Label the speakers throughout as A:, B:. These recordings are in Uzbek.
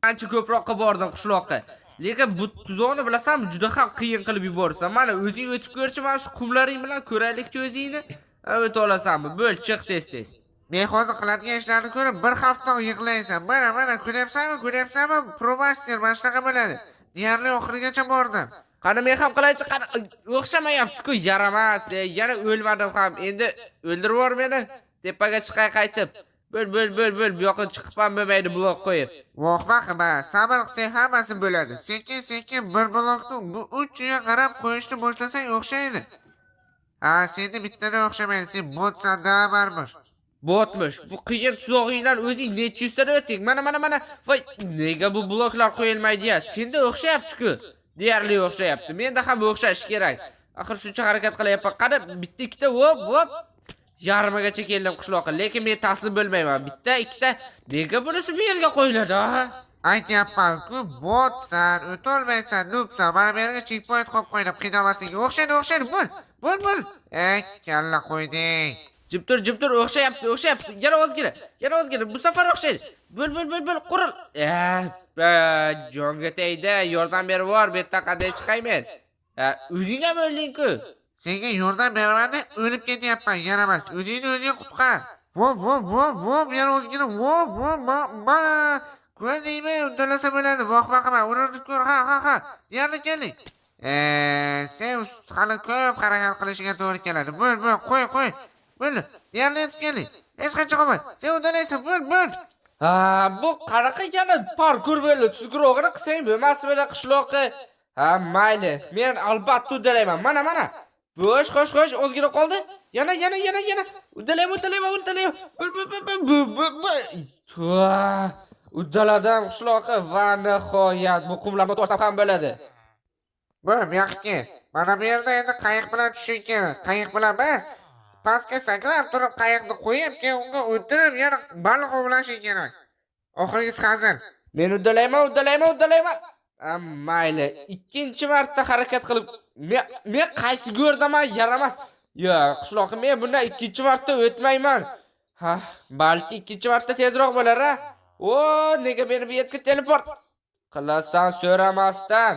A: Ancha ko'proqqa bordim qishloqqa. Lekin bu tuzoqni bilasanmi, juda ham qiyin qilib yuborsan. Mana, o'zing o'tib ko'rchi, mana shu qumlaring bilan ko'raylikchi o'zingni. Ha, o'ta olasanmi? Bo'l, chiq tez tez.
B: Men hozir qiladigan ishlarni ko'rib bir hafta yig'laysan. Mana, mana, ko'ryapsanmi, ko'ryapsanmi? Pro master mana shunaqa bo'ladi. Deyarli oxirigacha bordim.
A: Qani, men ham qilaychi, qani, o'xshamayapti-ku, yaramas. Yana o'lmadim ham. Endi o'ldirib yubor meni. Tepaga chiqay qaytib. Bo'l, bo'l, bo'l, bo'l. Bu yoqqa chiqib ham bo'lmaydi blok qo'yib.
B: Vohma qilma, sabr qilsang hammasi bo'ladi. Sekin sekin bir blokni bu uchiga qarab qo'yishni boshlasang, o'xshaydi. Ha, seni bittada o'xshamaydi, sen botsan da baribir.
A: Botmish. Bu qiyin tuzog'ingdan o'zing necha yuztada o'tding. Mana, mana, mana. Voy, nega bu bloklar qo'yilmaydi ya? Senda o'xshayapti-ku. Deyarli o'xshayapti. Menda ham o'xshashi kerak. Axir shuncha harakat qilyapman. Qani, bitta, ikkita, hop, hop. Yarmigacha keldim qishloqqa, lekin men taslim bo'lmayman. Bitta, ikkita. Nega bunisi bu yerga qo'yiladi, ha?
B: Aytyapman-ku, botsan, o'tolmaysan, noobsan. Mana bu yerga checkpoint qo'yib qo'ydim, qiynalmaslikka. O'xshaydi, o'xshaydi, bo'l, bo'l, bo'l. Ey, kalla qo'yding.
A: Jim tur, jim tur, o'xshayapti, o'xshayapti. Yana ozgina, yana ozgina. Bu safar o'xshaydi. Bo'l, bo'l, bo'l, bo'l, quril. Jonga tegdi. Yordam berib yubor, bu yerdan qanday chiqay men? O'zing ham o'lding-ku.
B: Senga yordam beraman deb o'lib ketyapman, yaramas. O'zingni o'zing qutqar. Vo, vo, vo, vo, yana ozgina, vo, vo, mana. Ko'rdingmi? Uddalasa bo'ladi. Vohma qilma. Urinib ko'r. Ha, ha, ha. Deyarli kelding. Sen hali ko'p harakat qilishingga to'g'ri keladi. Bo'l, bo'l, qo'y, qo'y. Bo'l. Deyarli yetib kelding. Hech qancha qolmadi. Sen uddalaysan. Bo'l, bo'l.
A: Ha, bu qanaqa yana parkur bo'ldi? Tuzukroqini qilsang bo'lmasmidi qishloqqa? Ha, mayli. Men albatta uddalayman. Mana, mana. Xo'sh, xo'sh, xo'sh, ozgina qoldi. Yana, yana, yana, yana. Uddalayman, uddalayman, uddalayman. Bu, bu, bu, bu, bu, bu, bu. Tua. Uddaladim qishloqqa va nihoyat bu qumlarni o'tib ham bo'ladi.
B: Bu, bu yoqqa. Mana bu yerda endi qayiq bilan tushishing kerak. Qayiq bilan emas. Pastga sakrab turib qayiqni qo'yib, keyin unga o'tirib yana baliq ovlashing kerak. Oxirgisi hazil.
A: Men uddalayman, uddalayman, uddalayman. A, mayli, ikkinchi marta harakat qilib men qaysi go'rdaman, yaramas. Yo'q, qishloqqa men bundan ikkinchi marta o'tmayman. Ha, balki ikkinchi marta tezroq bo'lar, a? O, nega meni bu yerga teleport qilasan so'ramasdan?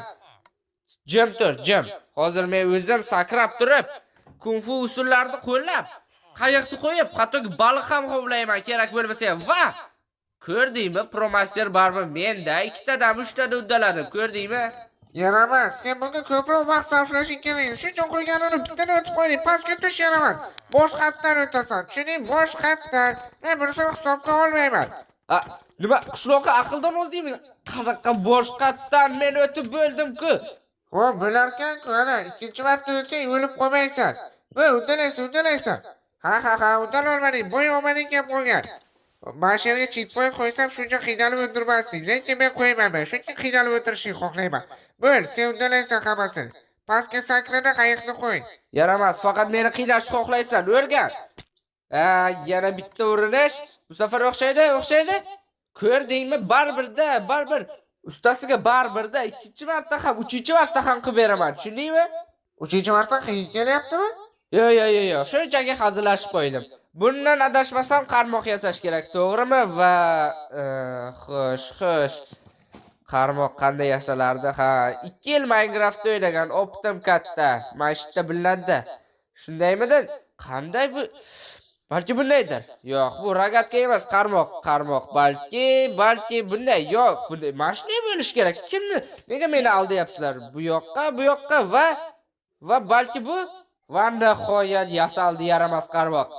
A: Jim tur, jim. Hozir men o'zim sakrab turib, kung fu usullarini qo'llab, qayiqni qo'yib, hattoki baliq ham ovlayman kerak bo'lmasa ham. Va ko'rdingmi, pro master baribir menda ikkitadan uchtada uddaladim, ko'rdingmi?
B: Yaramas, sen bunga ko'proq vaqt sarflashing kerak. Shuncha qo'yganini bittani o'tib qo'yding, pastga tush, yaramas. Boshqatdan o'tasan, tushunding? Boshqatdan. Men bunisini hisobga olmayman.
A: A, nima, qishloqqa aqldan ozdingmi? Qanaqa boshqatdan men o'tib bo'ldim-ku.
B: Xo'p, bo'larkan-ku, ana, ikkinchi marta o'tsang o'lib qolmaysan. Bu, uddalaysan, uddalaysan. Ha, ha, ha, uddalolmading, boya omading kelib qolgan. Mana shu yerga checkpoint qo'ysam shuncha qiynalib o'tirmasdik, lekin men qo'ymayman, shuncha qiynalib o'tirishni xohlayman. Bo'l, sen uddalaysan hammasini. Pastga sakrada qayiqni qo'y.
A: Yaramas, faqat meni qiynashni xohlaysan, o'rgan. Ha, yana bitta urinish. Bu safar o'xshaydi, o'xshaydi. Ko'rdingmi? Baribirda, baribir ustasiga baribirda ikkinchi marta ham, uchinchi marta ham qilib beraman. Tushundingmi?
B: Uchinchi marta qiyin kelyaptimi?
A: Yo'q, yo'q, yo'q, yo'q. Shunchaki hazillashib qo'ydim. Bundan adashmasam qarmoq yasash kerak, to'g'rimi? Va xo'sh, xo'sh. Qarmoq qanday yasalardi? Ha, 2 yil Minecraftda o'ynagan опыт im katta. Mana shu yerda bilinadi. Shundaymidi? Qanday bu? Balki bundaydir. Yo'q, bu rogatka emas, qarmoq, qarmoq. Balki, balki bunday. Yo'q, bunday. Mana shunday bo'lishi kerak. Kimni? Nega meni aldayapsizlar? Bu yoqqa, bu yoqqa va balki bu va nihoyat yasaldi yaramas qarmoq.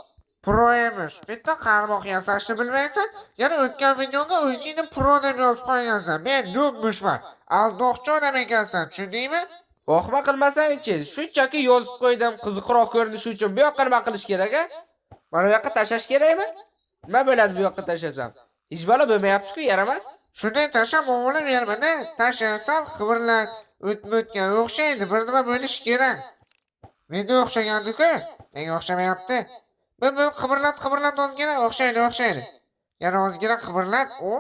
B: Pro emish. Bitta qarmoq yasashni bilmaysan, yana o'tgan videoga o'zingni pro deb yozib qo'ygansan. Men noobmishman. Aldoqchi odam ekansan, tushundingmi?
A: Vohma qilmasang-chi, shunchaki yozib qo'ydim, qiziqroq ko'rinishi uchun. Bu yoqqa nima qilish kerak, a? Mana bu yoqqa tashlash kerakmi? Nima bo'ladi bu yoqqa tashlasam? Hech balo bo'lmayapti-ku, yaramas.
B: Shunday tashlab ovulab bermada, tasha, sal qimirlat, o'tma o'tgan o'xshaydi, bir nima bo'lishi kerak. Menda o'xshagandi-ku, nega o'xshamayapti? Bu, bu, qimirlat, qimirlat ozgina, o'xshaydi, o'xshaydi. Yana ozgina qimirlat, o,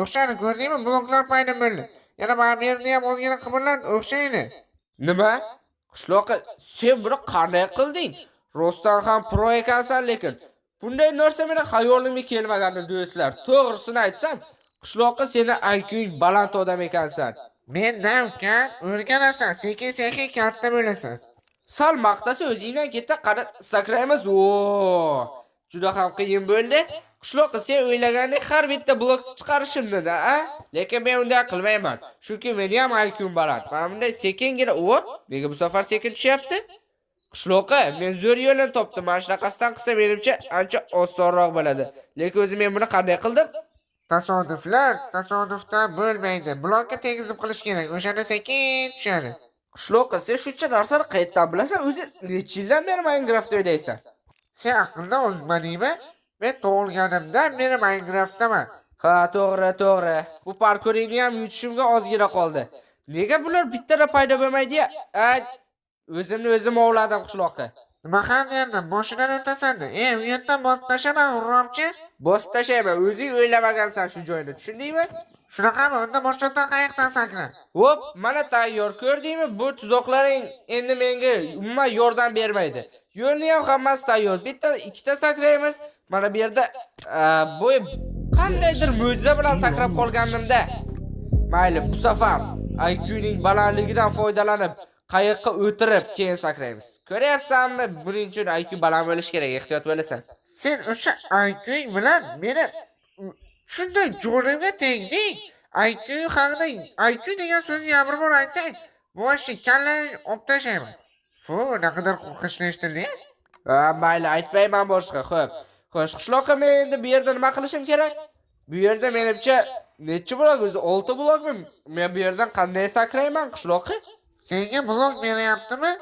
B: o'xshaydi, ko'rdingmi? Bloklar paydo bo'ldi. Yana mana bu yerni ham ozgina qimirlat, o'xshaydi.
A: Nima? Qishloqqa sen buni qanday qilding? Rostdan ham pro ekansan lekin. Bunday narsa meni xayolimga kelmagandi, do'stlar. To'g'risini aytsam, Qishloqqa seni IQing baland odam ekansan.
B: Mendan uka o'rganasan, sekin sekin katta bo'lasan.
A: Sal maqtasa o'zingdan ketda, qara sakraymiz. Oo! Juda ham qiyin bo'ldi. Qishloqqa sen o'ylagandek har bitta blokni chiqarishimni da, a? Lekin men unday qilmayman. Chunki meni ham IQm baland. Mana bunday sekingina, o, nega bu safar sekin tushyapti? Qishloqqa men zo'r yo'lini topdim. Mana shunaqasidan qilsa menimcha ancha osonroq bo'ladi. Lekin o'zi men buni qanday qildim?
B: Tasodiflar tasodifdan bo'lmaydi. Blokka tegizib qilish kerak. O'shanda sekin tushadi.
A: Qishloqqa sen shuncha narsani qayerdan bilasan? O'zi necha yildan beri Minecraft o'ynaysan?
B: Sen aqldan ozmadingmi? Men tug'ilganimdan beri Minecraftdaman.
A: Ha, to'g'ri, to'g'ri. Bu parkuringni ham yutishimga ozgina qoldi. Nega bular bittada paydo bo'lmaydi-ya? Ay, o'zimni o'zim ovladim qishloqqa.
B: Nima ham derdim, boshidan o'tasan-da. E, u yerdan bosib tashlama, g'urromchi.
A: Bosib tashlayman, o'zing o'ylamagansan shu joyni, tushundingmi?
B: Shunaqami? Unda boshqatdan qayiqdan sakra.
A: Hop, mana tayyor, ko'rdingmi? Bu tuzoqlaring endi menga umuman yordam bermaydi. Yo'lni ham hammasi tayyor. Bitta, ikkita sakraymiz. Mana bu yerda bu qandaydir mo'jiza bilan sakrab qolgandimda. Mayli, bu safar IQning balandligidan foydalanib, qayiqqa o'tirib keyin sakraymiz. Ko'ryapsanmi? Buning uchun IQ baland bo'lishi kerak, ehtiyot bo'lasan.
B: Sen o'sha IQing bilan meni shunday jo'rimga tegding. IQ haqida IQ degan so'zni yana bir bor aytsang, boshni kallangni olib tashlayman. Fu, naqadar qo'rqinchli eshitildi.
A: Ha, mayli, aytmayman boshqa. Xo'p. Xo'sh, qishloqqa men endi bu yerda nima qilishim kerak? Bu yerda menimcha necha blok o'zi? 6 blokmi? Men bu yerdan qanday sakrayman qishloqqa?
B: Senga blok beryaptimi?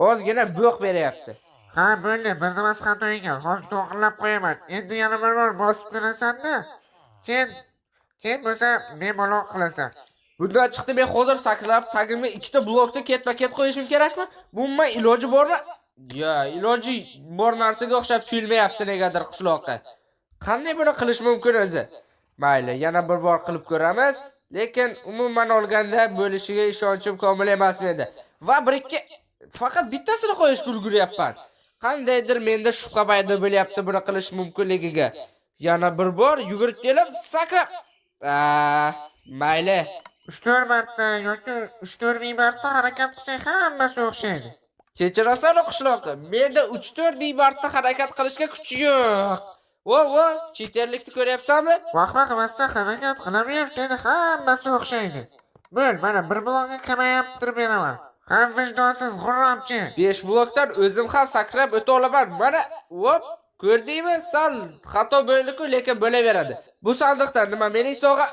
A: Ozgina bo'q beryapti.
B: Ha, bo'ldi, bir nimasi xato ekan. Hozir to'g'irlab qo'yaman. Endi yana bir bor bosib ko'rasan-da. Keyin bo'lsa bemalol qilasan.
A: Bundan chiqdi men hozir sakrab tagimga ikkita blokni ketma-ket qo'yishim kerakmi? Umuman iloji bormi? Ya, iloji bor narsaga o'xshab tuyulmayapti negadir qishloqqa. Qanday buni qilish mumkin o'zi? Mayli, yana bir bor qilib ko'ramiz, lekin umuman olganda bo'lishiga ishonchim komil emas menda. Va bir ikki faqat bittasini qo'yishga ulguryapman. Qandaydir menda shubha paydo bo'lyapti buni qilish mumkinligiga. Yana bir bor yugurib kelib sakrab. Mayli.
B: 3-4 marta yoki 3-4 ming marta harakat qilsang hammasi o'xshaydi.
A: Kechirasan qishloqi. Menda 3-4 ming marta harakat qilishga kuch yo'q. Vo, vo, cheterlikni ko'ryapsanmi?
B: Vaqt qilmasdan harakat qilaver, seni hammasi o'xshaydi. Bo'l, mana bir blokka kamayib turib beraman. Ham vijdonsiz g'urromchi.
A: 5 blokdan o'zim ham sakrab o'ta olaman. Mana, hop, ko'rdingmi? Sal xato bo'ldi-ku, lekin bo'laveradi. Bu sandiqdan nima mening sovg'a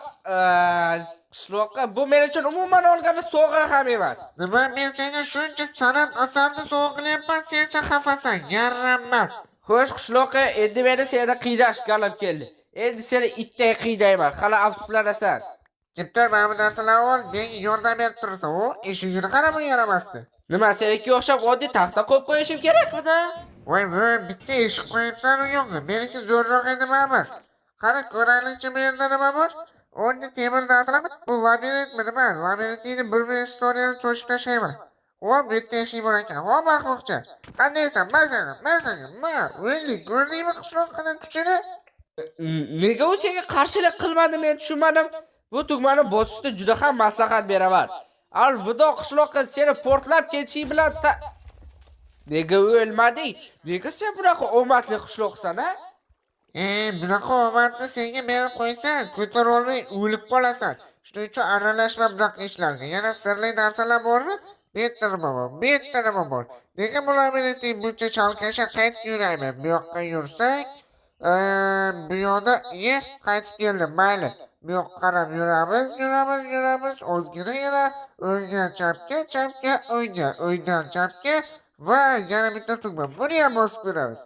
A: qishloqqa bu men uchun umuman olganda sovg'a ham emas.
B: Nima men senga shuncha san'at asarini sovg'a qilyapman, sen esa xafasan, yaranmas.
A: Xo'sh, qishloqqa endi meni seni qiynash galib keldi. Endi seni itday qiynayman, hali afsuslanasan.
B: Jiptor, mana bu narsalarni ol, menga yordam berib tursan. O, eshigini qara bu yaramasdi.
A: Nima senikka o'xshab oddiy taxta qo'yib qo'yishim kerakmi-da?
B: Voy, voy, bitta eshik qo'yibsan u yo'qmi? Meniki zo'rroq edi baribir. Qara, ko'raylikchi bu yerda nima bor? O'rni temir narsalar, bu labirintmi nima? Labirintni bir bir istoriyani cho'chib tashlayman. O, bu yerda eshik bor ekan. O, maxluqcha. Qandaysan? Ma senga, ma senga, ma. O'ldik, ko'rdingmi qishloqning kuchini?
A: Nega u senga qarshilik qilmadi men tushunmadim. Bu tugmani bosishni juda ham maslahat beraman. Alvido qishloqqa seni portlab ketishing bilan Nega o'lmading? Nega sen bunaqa omadli qishloqsan, a?
B: E, bunaqa omadni senga berib qo'ysa, ko'tarolmay o'lib qolasan. Shuning uchun aralashma bunaqa ishlarga. Yana sirli narsalar bormi? Bu yerda nima bor? Bu yerda nima bor? Nega bu labirintning buncha chalkasha qaytib yurayman? Bu yoqqa yursak, bu yoqda ye qaytib keldim. Mayli. Bu yoqqa qarab yuramiz, yuramiz, yuramiz. Ozgina yana o'ngga, chapga, chapga, o'ngga, o'ngdan chapga va yana bitta tugma. Buni ham bosib ko'ramiz.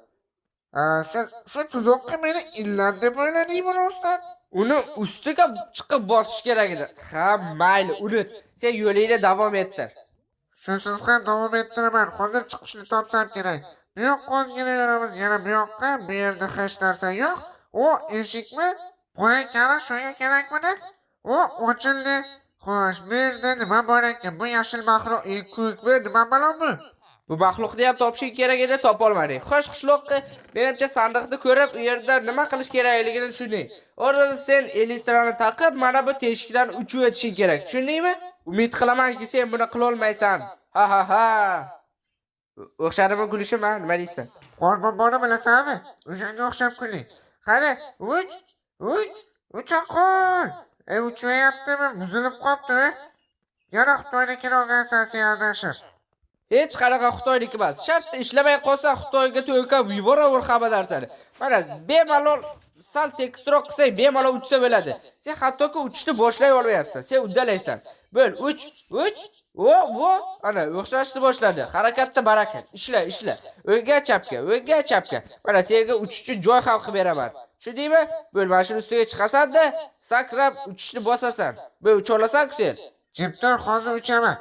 B: Shu tuzoqqa meni illat deb o'yladingmi rostdan?
A: Uni ustiga chiqib bosish kerak edi. Ha, mayli, unut. Sen yo'lingni davom ettir.
B: Shusiz ham davom ettiraman. Hozir chiqishni topsam kerak. Bu yoqqa ozgina yuramiz, yana bu yoqqa. Bu yerda hech narsa yo'q. O eshikmi? Qo'y kara shunga kerakmidi? O ochildi. Xo'sh, bu yerda nima bor ekan? Bu yashil maxluq, ko'kmi? Nima balo bu?
A: Bu maxluqni ham topishing kerak edi, topolmading. Xo'sh, qishloqqa menimcha sandiqni ko'rib, u yerda nima qilish kerakligini tushunding. O'rtada sen elitrani taqib, mana bu teshikdan uchib o'tishing kerak. Tushundingmi? Umid qilamanki, sen buni qilolmaysan. Ha ha ha. O'xshadimi kulishim, ha? Nima deysan?
B: Qorboboni bilasanmi? O'shanga o'xshab kuling. Qani, uch, uch, ucha qol. E, uchmayaptimi? Buzilib qolibdi. Yana Xitoynikini olgansan sen adashib.
A: Hech qanaqa Xitoyniki emas. Shartta ishlamay qolsa Xitoyga to'nkab yuboraver hamma narsani. Mana bemalol sal tekisroq qilsang bemalol uchsa bo'ladi. Sen hattoki uchishni boshlay olmayapsan. Sen uddalaysan. Bo'l, uch, uch, o, vo, ana o'xshashni boshladi. Harakatda barakat. Ishla, ishla. O'ngga chapga, o'ngga chapga. Mana senga uchish uchun joy ham qilib beraman. Tushundingmi? Bo'l, mana shuni ustiga chiqasan-da, sakrab uchishni bosasan. Bo'l, ucha olasan-ku sen.
B: Jim tur, hozir uchaman.